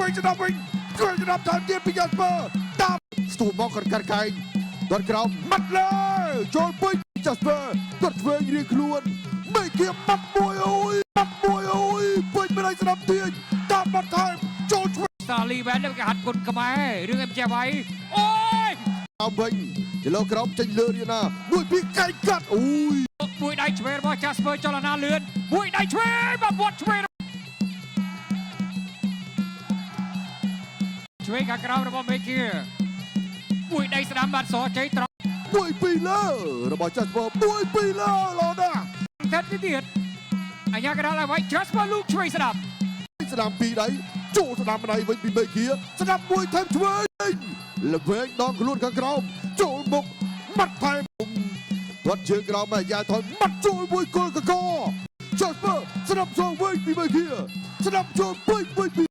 វេងស្ដាំវិញឆ្វេងស្ដាំថែមទៀតពី Jasper តាមស្ទូមកគាត់កាត់កែងគាត់ក្រោមម៉ាត់លើចូលពេញ Jasper គាត់ឆ្វេងរៀងខ្លួនមេគាម៉ាត់មួយអូយម៉ាត់មួយអូយពេញមិនឲ្យស្ដាំទាញតាមបាត់ថែមចូលឆ្វេង សាលីវ៉ែននេះគេហាត់គុណខ្មែររឿងអីចេះໄວអូយ ក្រោមវិញចលោក្រោមចេញលើរៀណាមួយពីរកែងកាត់អូយ មួយដៃឆ្វេងរបស់ Jasper ចលនាលឿនមួយដៃឆ្វេងបាទវត្តឆ្វេងឆ្វេងខាងក្រោមរបស់មេគាមួយដៃស្ដាំបាទសជ័យត្រង់ មួយពីរលើរបស់ Jasper មួយពីរលើឡណាស់ ថិតទៀតអញ្ញាកដាលឲ្យវាយ Jasper លូកឆ្វេងស្ដាំ ស្ដាំពីរដៃចូលស្ដាំម្ដៃវិញពីមេគាស្ដាំមួយថែមឆ្វេងល្វែងដងខ្លួនខាងក្រោមចូលមុខម៉ាត់ថែមគាត់ជើងក្រោមមកយ៉ាថយម៉ាត់ចូលមួយគល់កក Jasper ស្ដាំចូលវិញពីមេគាស្ដាំចូលពេញវិញពី